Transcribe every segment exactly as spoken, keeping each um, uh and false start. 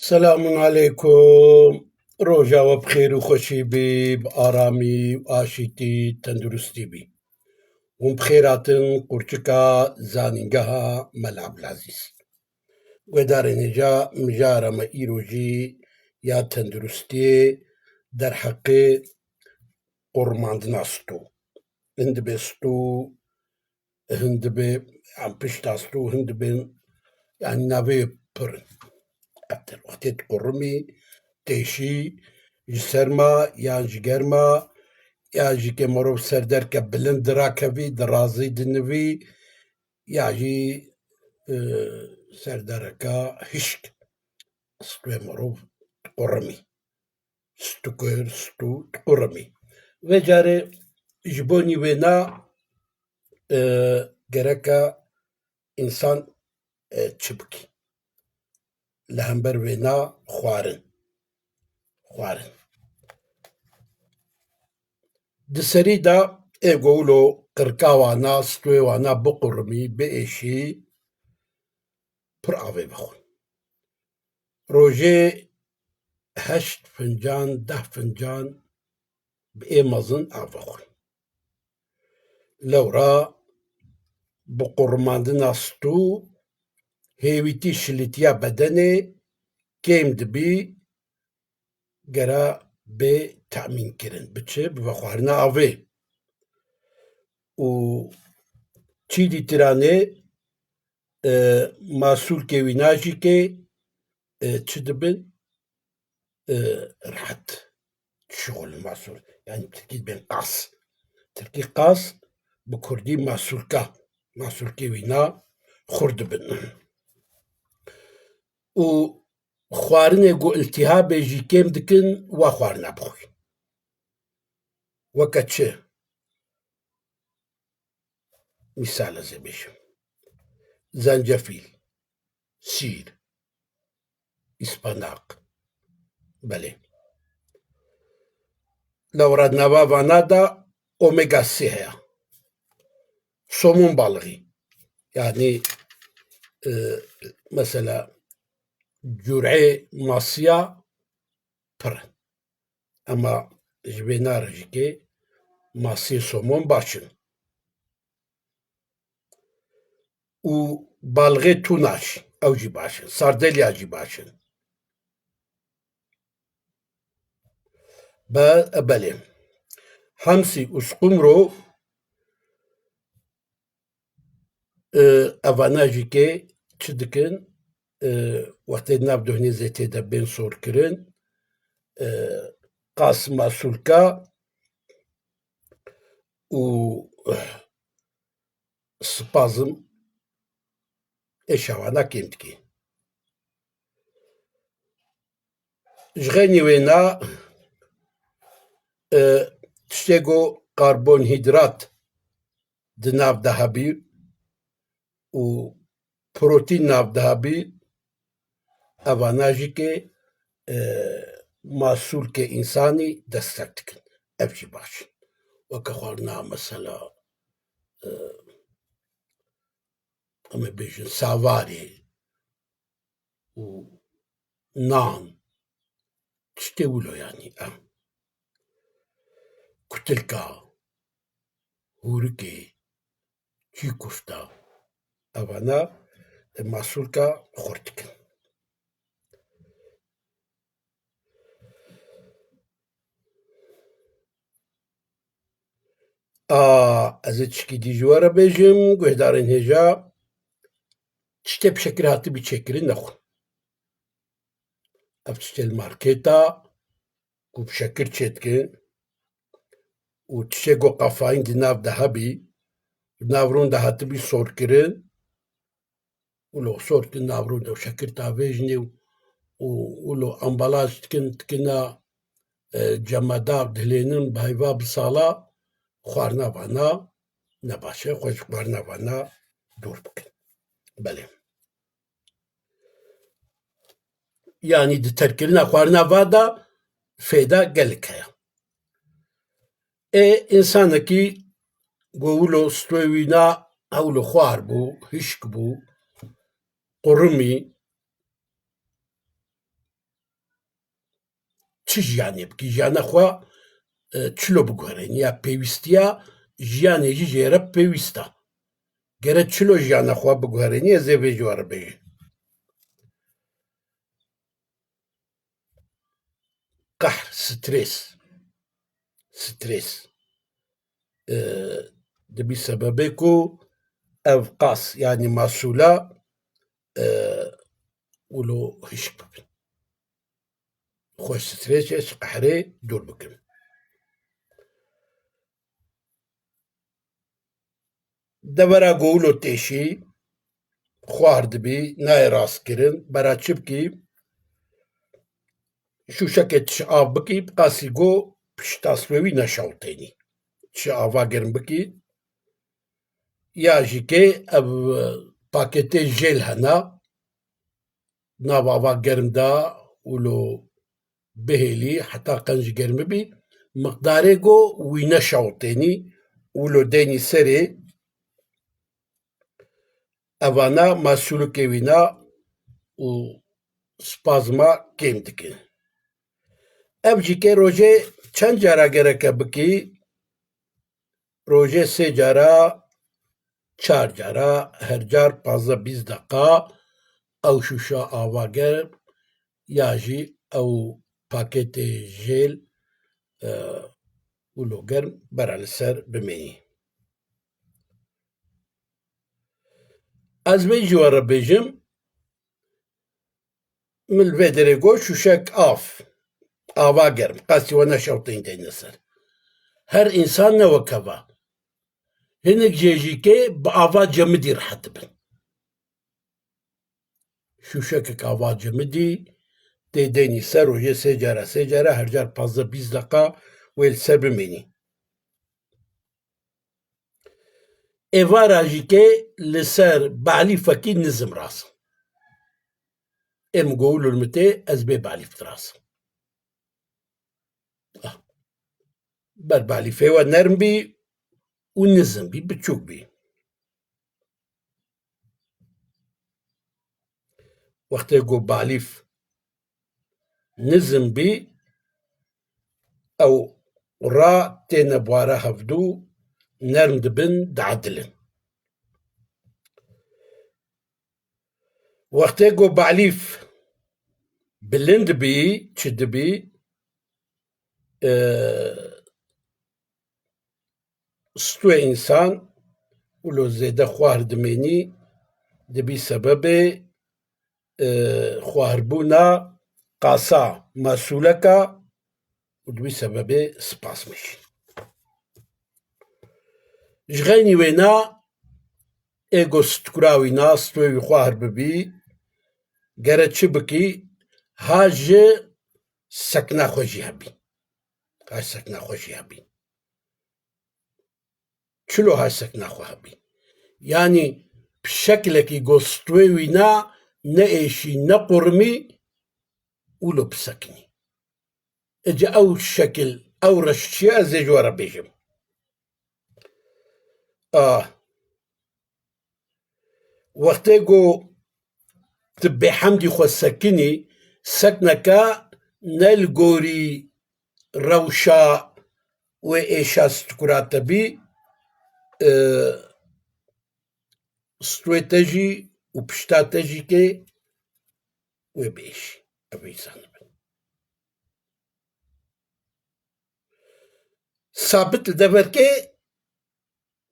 Selamun aleykum. Roja we bi xêr û xweşî bî, bi aramî û aşîtî, tenduristî bî. Hûn bi xêr hatin qurçika zanîngeha Mela Abdulazîz. Guhdarên hêja, mijara me îro jî ya tenduristiyê derheqê qurmandina stû. Hin dibe stû, hin dibe, yan pişta stû, hin dibe, yanî navê pir in. Ev tê wextê diqurrimî, têşî, ji serma, yan ji germa, ya jî ke mirov ser derke bilind dirakevî, dirazî, dinivî, ya jî, e, ser dereka hişk, stûyê mirov diqurrimî. Stûkir, stû, diqurrimî. Vê carê ji bonî wêna, e, gereka însan, e, çi bikî? Li hember wêna xwarin. Xwarin. Di serî de ê go wilo qirka wana, stûyê wana biqurrimî, biêşî, pir avê vexwin. Rojê heşt fincan, deh fincan bi ê mezin av vexwin. Lewra bi qurmandina stû hêwîtî şilîtiya bedenê kêm dibî, gera bê temîn kirin. Bi çi? Bi vexwarina avê. Û çî dîtiranê, e, masûlkê wî najîkê, e, çi dibin? E, rehet. Şixul masûl. Yanî tirkî dibên qas. Tirkî qas, bi kurdî masûlka. Masûlkê wîna xurt dibin. Û xwarinê ku îltîhabê jî kêm dikin, wa xwarina bixwî. Weke çi? Mîsal ez ê bêjim. Zencefîl, sîr, îspanaq. Belê. Lewra nava vana de omega sê heye. Somon balixî. Yanî, e, mesela cureyê masiya pir e. Ema ji vê narê jî ke masê somon baş in. Û balixê tûna jî, ew jî baş in. Sardelya jî baş in. Be-, belê. Hemsî û squmro, e, evana jî ke çi dikin, e, wextê nav duhnê zêtê de bên sorkirin, e, qas masûlka û spazm êşa wana kêm dike. Ji xeynî wêna, e, tiştê ku karbonhîdrat di nav de hebî û protîn nav de hebî, evana jî ke, e, masûlkê însanî destek dikin. Ev jî baş in. Weke xwarina mesela, e, em ê bêjin savarê û nan, tiştê wilo yanî, em. Kutilka, hûrikê, çî kufta, evana, e, masûlka xurt dikin. A, ez ê tişkî dî ji we re bêjim, guhdarên hêja, tiştê bi şekir hatibî çêkirin nexwin. Ev tiştê li marketa ku bi şekir çêdikin û tiştê ku kafeîn di nav de hebî, di nav rûn de hatibî sorkirin, û lo sortin nav rûn de û şekir tavêjinê û, û, û lo ambalaj dikin, dikina, e, cemeda, dihilênin bi heyva bi sala, xwarina vana ne baş e, xwe ji xwarina vana dûr bikin. Belê. Yanî di terkkirina xwarina va de fêda gelek heye. Ê, însanekî ku wilo stûyê wî na hewlo xwar bû, hişk bû, qurimî, çi jiyanê bikî, jiyana xwe, e, çilo biguherînî ya pêwîstiya jiyanê jî jê re pêwîst e. Gere çilo jiyana xwe biguherînî, ez ê vê ji we re bêjim. Qehr, stres. Stres. E, dibî sebebê ku ev qas, yanî masûla, e, wilo hişk bibin. Xwe ji stresê, ji qehrê dûr bikin. Devera ku wilo têşî, xwar dibî, nayê rastkirin, bera çi bikî? Şûşekê tişt av bikî, bi qasî ku pişta stûyê wî neşewtênî. Tişt ava germ bikî, ya jî kê ev paketê jêl hene, nav ava germ de wilo bihêlî, heta qenc germ bibî, miqdarê ku wî neşewtênî, wilo deynî serê, evana masûlikê wîna û spazma kêm dikin. Ev jî kê rojê çend cara gereke bikî? Rojê sê cara, çar cara, her car pazdeh bîst deqa ew şûşa ava germ ya jî ew paketê jêl, e, wilo germ bera li ser bimênî. Ez vê ji we re bêjim, min li vê derê got, şûşek av, ava germ, qasî we neşewtên deyne ser. Her însan ne wek hev e. Hinek jê jî kê bi ava cemidî rehet dibin. Şûşekek ava cemidî tê deynî ser, rojê sê cara, sê cara, her car pazdeh bîst deqa wê li ser bimênî. Êvara jî kê li ser balîfekî nizim ras. Ê min got, wilo li min tê, ez bê balîf dirazim. Ah. Ber balîfê we nerm bî û nizim bî, biçûk bî. Wextê ku balîf nizim bî, ew ra têne bwara hevdû, nerm dibin, diedilin. Wextê ku balîf bilind bî, çi dibî, e, stûyê însan wilo zêde xwar dimênî, dibî sebebê, e, xwarbûna qasa masûleka û dibî sebebê spasmê jî. Ji xeynî wêna ê ku stikura wîna, stûyê wî xwar bibî, gere çi bikî, ha ji sekna xwe jî hebî. Ha ji sekna xwe jî hebî. Çilo ha ji sekna xwe hebî. Yanî bi şekilekî ku stûyê wîna ne êşî ne qurmî, wilo bisekinî. Ece ew şekil, ew reş çi ye, ez ê ji we re bêjim. Ah. Wextê ku tu bêhemdî xwe sekinî, sekneke ne li gorî rewşa wê êşa stikura te bî, e, stûyê te jî û pişta te jî kê wê biêşî. Ev însan dibin. Sabit li deverkê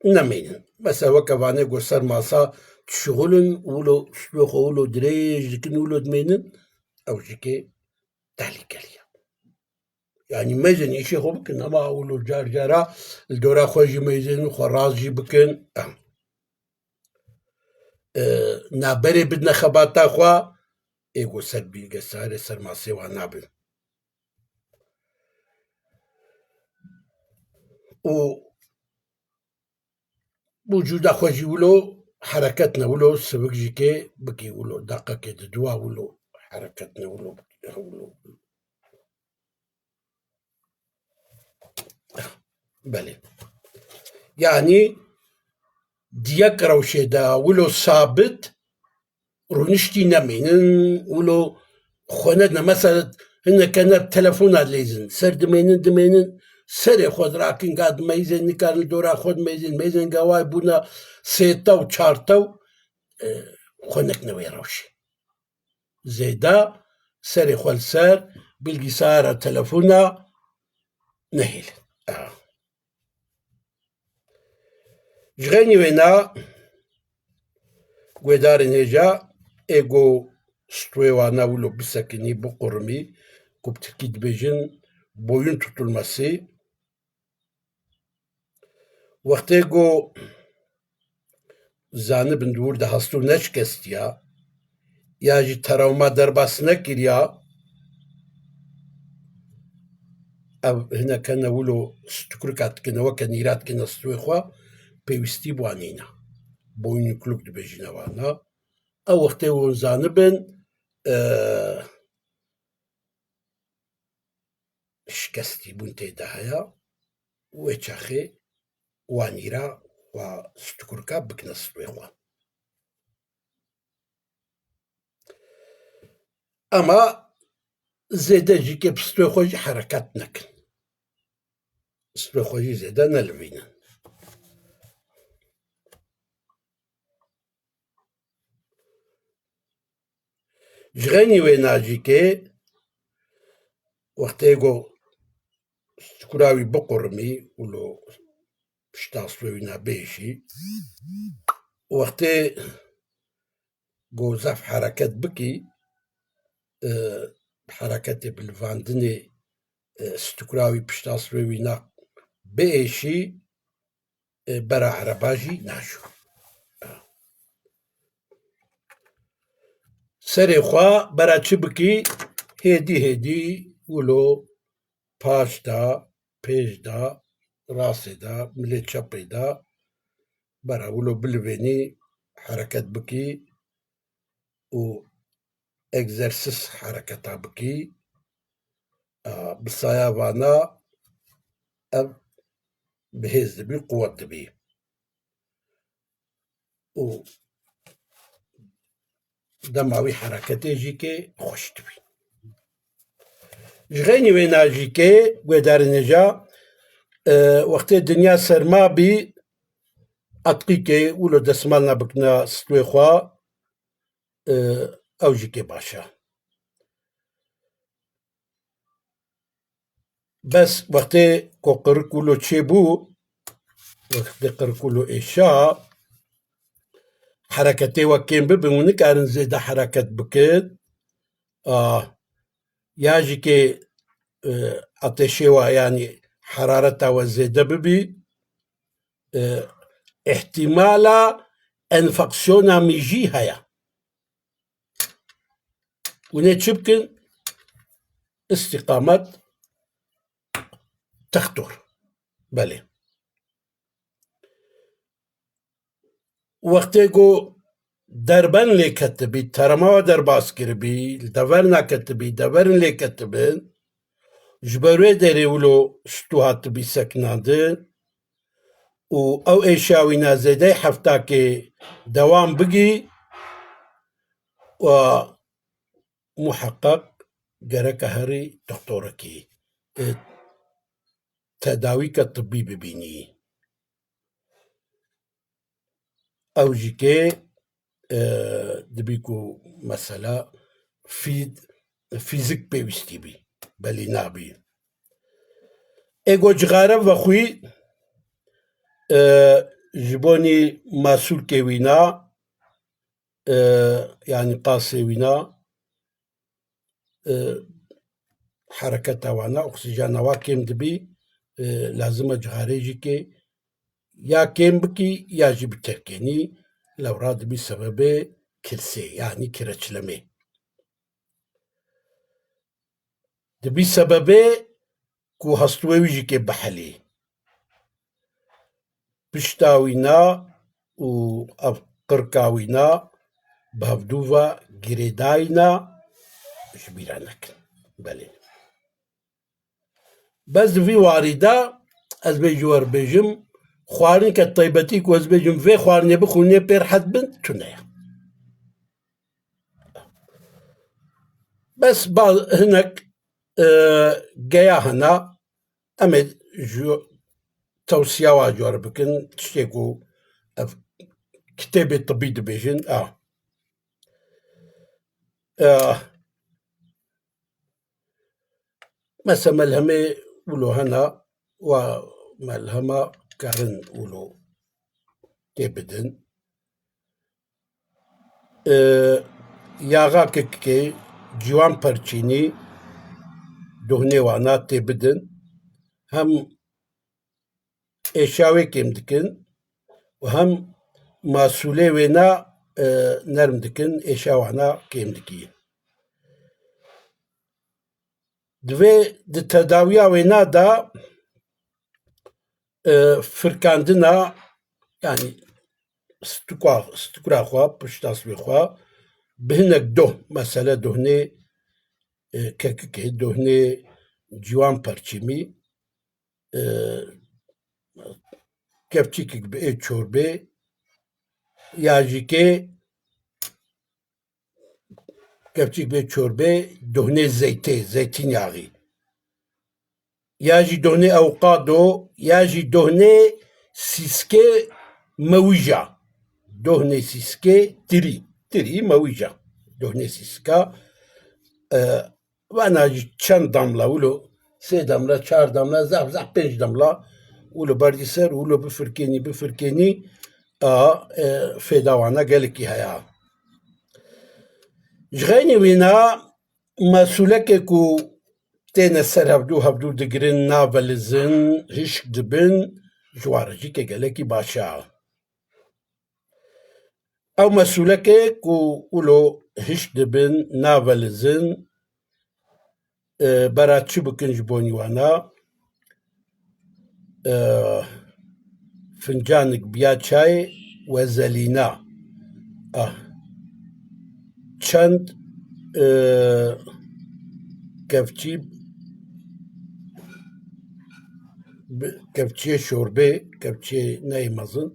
nemênin. Mesela weke vanê ku ser masa dişixulin, wilo stûyê xwe wilo dirêj dikin, wilo dimênin, ew jî kê tehlîkelî ye. Yanî meyzên îşê xwe bikin, ama wilo car cara li dora xwe jî meyzên xwe rast jî bikin. Em. E, naberê bidine xebata xwe, ê ku ser bîrge sarê ser masê wan nabin. Û wicûda xwe jî wilo hereket ne, wilo sivik jî kê bikî, wilo deqekê di dua wilo hereket ne, wilo, wilo. Belê. Yanî di yek rewşê de wilo sabit rûniştî nemînin, wilo xwe nedine. Mesela Hinekene bi telefona dileyzin. Ser dimênin, dimênin, serê xwe dirakin, ga dimeyzên, nikarin li dora xwe dimeyzin, meyzên gaway bûna sête û çarte û, e, xwe nekine wê rewşê. Zêde serê xwe li ser bilgisayara, telefona nehêlin. A. Ji xeynî wêna guhdarên hêja ê ku stûyê wana wilo bisekinî, biqurmî, ku bi tirkî dibêjin boyun tutulması, wextê ku zanibin di wir de hastû neşikestiya, ya jî trawma derbas nekiriya, ev hinekene wilo stûkurka dikine, weke nîra dikine stûyê xwe, pêwîstî bi wan nîne. Boynukluk dibêjine wana. Ew wextê hûn zanibin, e, şikestîbûn tê de heye, wê çaxê wan nîra xwe stûkurka bikine stûyê xwe. Ema zêde jî kê bi stûyê xwe jî hereket nekin. Stûyê xwe jî zêde nelivînin. Ji xeynî wêna jî kê wextê ku stûkura wî biqurmî û lo pişta stûyê wîna bêşî, wextê ku zaf hereket bikî, e, hereketê bi livandinê, e, stûkura wî pişta stûyê wîna biêşî, e, bera ereba jî najo. Serê xwe bera çi bikî, hêdî hêdî wilo paş de, pêş de, rastê de, milê çepê de, bera wilo bilivênî, hereket bikî û egzersiz hereketa bikî, a, bi saya vana ev bihêz dibî, quwet dibî. Û dema wî hereketê jî kê xweş dibî. Ji xeynî wêna jî kê guhdarên hêja, e, wextê dinya serma bî, etqîkê wilo destmalna bikina stûyê xwe, e, ew jî kê baş e. Bes wextê ku qirik wilo çêbû, wextê qirik wilo êşa, hereketê we kêm bibin, hûn nikarin zêde hereket bikin. A, ya jî kê, e, ateşê we, yanî herareta we zêde bibî, e, îhtîmala enfeksiyona mijî heye. Hûn ê çi bikin? Îstîqamet, textor. Belê. Wextê ku derben lê ketibî, terema we derbas kiribî, li dever neketibî, deverin lê ketibin, ji ber wê derê wilo stû hatibî sekinandin û ew êşa wîna zêdeyê heftakê dewam bigî, wa muheqeq gereke herî doktorekî, e, tedawîke tibbî bibînî. Ew jî kê, e, dibî ku mesela fî-, fîzik pêwîstî bî, belî nabî. Ê go cixare vexwî, e, ji bonî masûlkê wîna, e, yanî qasê wîna, e, hereketa wana, oksîjena wa kêm dibî, e, lazim e cixarê jî kê ya kêm bikî ya jî biterkênî, lewra dibî sebebê kilsê, yanî kireçlemê. Dibî sebebê ku hestûyê wî jî kê bihelî. Pişta wîna û ev qirka wîna bi hevdû ve girêdayî ne, ji bîra nekin. Belê. Bes di vî warî de ez bê ji we re bêjim, xwarinke taybetî ku ez bêjim, vê xwarinê bixwînê pê rehet bin, tune ye. Bes ba-, hinek e, geya hena, em ê ji tewsiya wa ji we re bikin, tiştê ku ev kitêbê tibî dibêjin, a. E, Mese melhemê wilo hena, wa melhema karin wilo tê bidin. E, yaxa kekikê, ciwan perçînî, dohnê wana tê bidin. Hem êşa wê kêm dikin û hem masûlê wêna, e, nerm dikin, êşa wana kêm dikî. Divê di tedawiya wêna de, e, firkandina, yanî stikwa, stikura xwe, piştasvê xwe, bi hinek doh, mesele dohnê, e, kekikê, dohnê ciwan perçîmî, e, kevçîkek bi ê çorbê, ya jî kê kevçîk bê çorbê, dohnê zeytê, zeytînyaxî. Ya jî dohnê ewqado, ya jî dohnê sîskê mewîja. Dohnê sîskê tirî, tirî mewîja. Dohnê sîska, e, vana jî çend damla wilo, sê damla, çar damla, zaf zaf pênc damla wilo berdî ser, wilo bifirkênî, bifirkênî, a, e, fêda wana gelekî heye. Ji xeynî wîna mesûlekê ku têne ser hevdû, hevdû digirin, navelizin, hişk dibin, ji wan re jî ke gelekî baş e. Ew mesûlekê ku wilo hişk dibin, navelizin, e, bera çi bikin ji bonî wana? E, fincanik biya çayê we zelîna. Ah. Çend, e, kevçî bi-, kevçiyê şorbê, kevçiyê neyê mezin,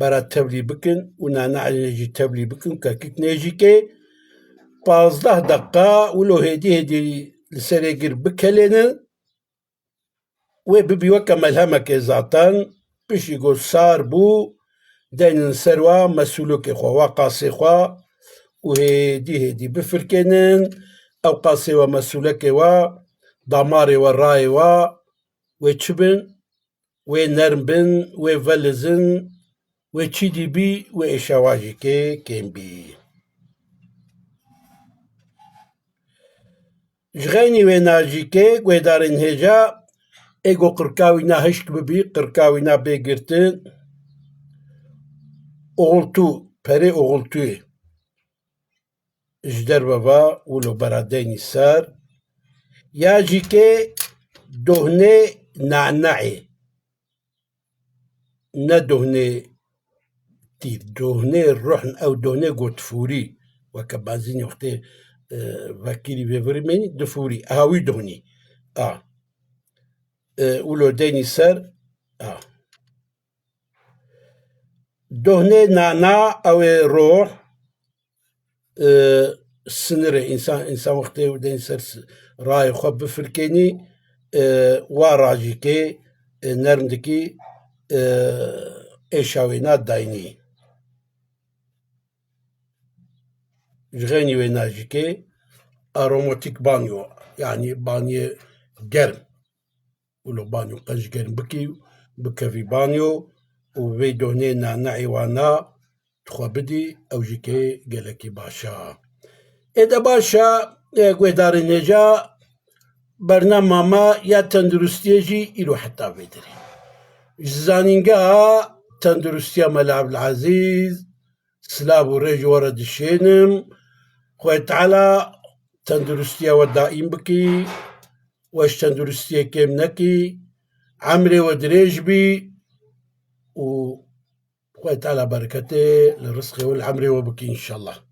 bera tevlî bikin û nane elîne jî tevlî bikin, kekik nêjîkê pazdeh deqa wilo hêdî hêdî li serê gir bikelênin, wê bibî weke melhemekê zaten, piştî ku sar bû, deynin ser wa mesûlokê xwe, wa qasê xwe û hêdî hêdî bifirkênin, ew qasê we mesûlekê we, damarê we, rayê we, wê çi bin? Wê nerm bin, wê velizin, wê çî dî bî, wê êşa wa jî kê kêm bî. Ji xeynî wêna jî kê guhêdarên hêja, ê ku qirka wîna hişk bibî, qirka wîna bê girtin, oxultû, perê oxultûyê ji derve ve wilo bera deynî ser, ya jî kê dohnê nane'ê, ne dohnê tîr, dohnê ruhn, ew dohnê got fûrî, weke bazînê wextê, e, vekirî vê virî mênî, di fûrî, eha wî dohnî. A. E, wilo deynî ser, a. Dohnê nana, ew ê roh, e, sinirê însan, însan wextê û deyn ser s-, rayê xwe bifirkênî, e, wa rajîkê, e, nerm dikî, e, êşa wêna daynî. Ji xeynî wêna jîkê aromatîk banyo, yanî banyê germ. Wilo banyo qenc germ bikî, bikevî banyo û vê dohnê nane'ê wana dixwe bidî, ew jî kê gelekî baş e. Ê de baş e, e, guhdarên hêja, bernama me ya tenduristiyê jî îro heta vê derê. Ji Zanîngeha Tenduristiya Mela Ebdilezîz, silav û rêj we re dişênim. Xwedê Teala tenduristiya we daîm bikî, we ji tenduristiyê kêm nekî, emrê we dirêj bî û Xwedê Teala bereketê li rizqê we, li emrê we bikî înşallah.